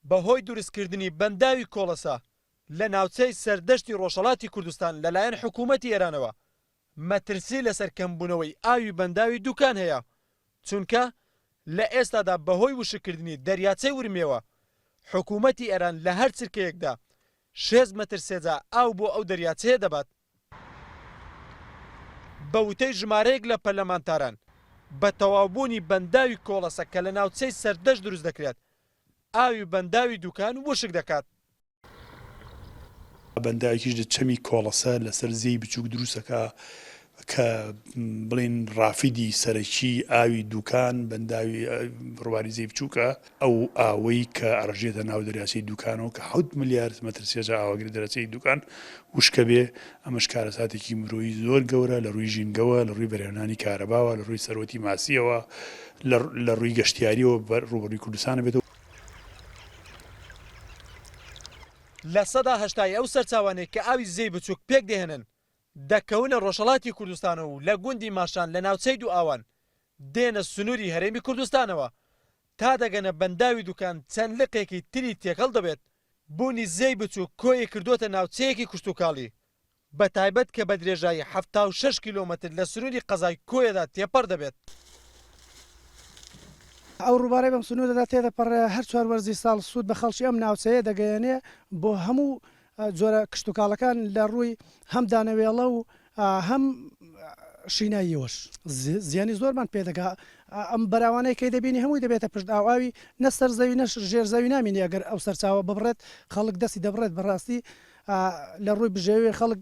بەهۆی دروستکردنی بەنداوی کۆڵەسە لە ناوچەی سەردەشتی ڕۆژهەڵاتی کوردستان لەلایەن حکوومەتی ئێرانەوە مەترسی لەسەر کەمبوونەوەی ئاوی بەنداوی دووکان هەیە، چونکە لە ئێستادا بەهۆی وشککردنی دەریاچەی ورمێوە حکوومەتی ئێران لە هەر چرکەیەکدا شێست مەتر سێجا ئاو بۆ ئەو دەریاچەیە دەبات. بە وتەی ژمارەیەک لە پەرلەمانتاران، بە تەواوبوونی بەنداوی کۆڵەسە کە لە ناوچەی سەردەشت دروست دەکرێت، ئاوی بەنداوی دوکان وشک دەکات. بەنداوێکیش لە چەمی کۆڵەسە لەسەر زێی بچووک دروستەکا کە بڵێین ڕافیدی سەرەکی ئاوی دوکان بەنداوی ڕووباری زێی بچووکە، ئەو ئاوەی کە ئەڕژێتە ناو دەریاچەی دوکانەوە کە حەوت ملیارد مەتر سێجا ئاوەگرێ دەریاچەی دوکان وشکە بێ، ئەمەش کارەساتێکی مرۆیی زۆر گەورە لە ڕووی ژینگەوە، لە ڕووی بەرهەمهێنانی کارەباوە، لە ڕووی سەروەتی ماسییەوە، لە ڕووی گەشتیارییەوە ڕووبەڕووی کوردستان ئەبێتەوە. 80% ی ئەو سەرچاوانەی کە ئاوی زێی بچووک پێکدەهێنن دەکەونە ڕۆژهەڵاتی کوردستانەوە و لە گوندی ماشان لە ناوچەی دووئاوان دێنە سنووری هەرێمی کوردستانەوە تا دەگەنە بەنداوی دوکان چەند لقێکی تری تێکەڵ دەبێت، بوونی زێی بچووک کۆیی کردۆتە ناوچەیەکی کشتوکاڵی، بەتایبەت کە بە درێژایی 76 کیلۆمەتر لە سنووری قەزای کۆیەدا تێپەڕ دەبێت. ئەو ڕووبارەی بەم سنوورەدا تێدەپەڕێ هەر چوار وەرزی ساڵ سوود بە خەڵکی ئەم ناوچەیە دەگەیەنێ بۆ هەموو جۆرە کشتوکاڵەکان لە ڕووی هەم دانەوێڵە و هەم شیناییەوەش زیانی زۆرمان پێ دەگا ئەم بەراوانەی کەی دەبینی هەمووی دەبێتە پشت ئاو ئاوی نە سەر زەوی نە ژێر زەوی نامینی ئەگەر ئەو سەرچاوە ببڕێت خەڵک دەستی دەبڕێت بەڕاستی لە ڕووی بژێوی خەڵک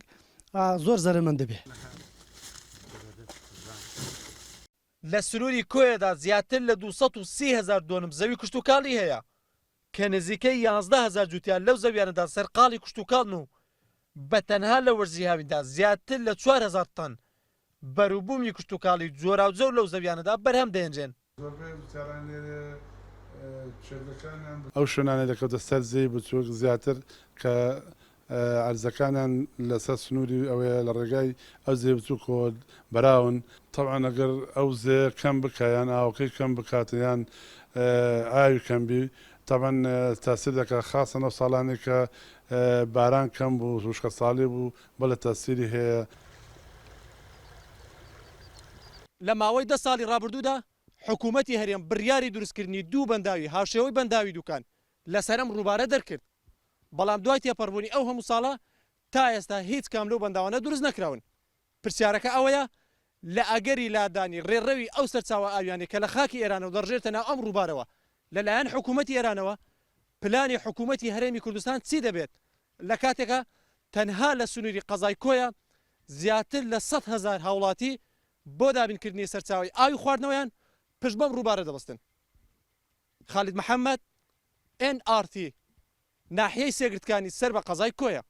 زۆر زەرەرمەند دەبێ. لە سنووری کۆیەدا زیاتر لە 230 هەزار دۆنم زەوی کشتوکاڵی هەیە کە نزیکەی 11 هەزار جوتیار لەو زەویانەدا سەرقاڵی کشتوکاڵن و بە تەنها لە وەرزی هاویندا زیاتر لە 4000 تەن بەروبوومی کشتوکاڵی جۆراوجۆر لەو زەویانەدا بەرهەم دەهێنرێن. ئەو شوێنانەی دەکەوتە سەر زێی بچووک زیاتر کە عەرزەکانیان لەسەر سنووری ئەوەیە لە ڕێگای ئەو زێ بچووکەوە بەراون، تەبعەن ئەگەر ئەو زێیە کەم بکا یان ئاوەکەی کەم بکات یان ئاوی کەم بی تەبعەن تاسیر دەکات خاسەن ئەو ساڵانەی کە باران کەم بوو وشکەساڵی بوو بەڵێ تاسیری هەیە. لە ماوەی دە ساڵی ڕابردوودا حکوومەتی هەرێم بڕیاری دروستکردنی دوو بەنداوی هاوشێوەی بەنداوی دووکان لەسەر ئەم ڕووبارە دەرکرد، بەڵام دوای تێپەڕبوونی ئەو هەموو ساڵە تا ئێستا هیچ کام لەو بەنداوانە دروست نەکراون. پرسیارەکە ئەوەیە لە ئەگەری لادانی ڕێڕەوی ئەو سەرچاوە ئاویانەی کە لە خاکی ئێرانەوە دەڕژێتە ناو ئەم ڕووبارەوە لە لایەن حکوومەتی ئێرانەوە، پلانی حکوومەتی هەرێمی کوردستان چی دەبێت لە کاتێکا تەنها لە سنووری قەزای کۆیە زیاتر لە 100,000 هاوڵاتی بۆ دابینکردنی سەرچاوەی ئاوی خواردنەوەیان پشت بەم ڕووبارە دەبەستن. خالید محەمەد، ئێن ئاڕ تی، ناحیەی سێگردکانی سەر بە قەزای کۆیە.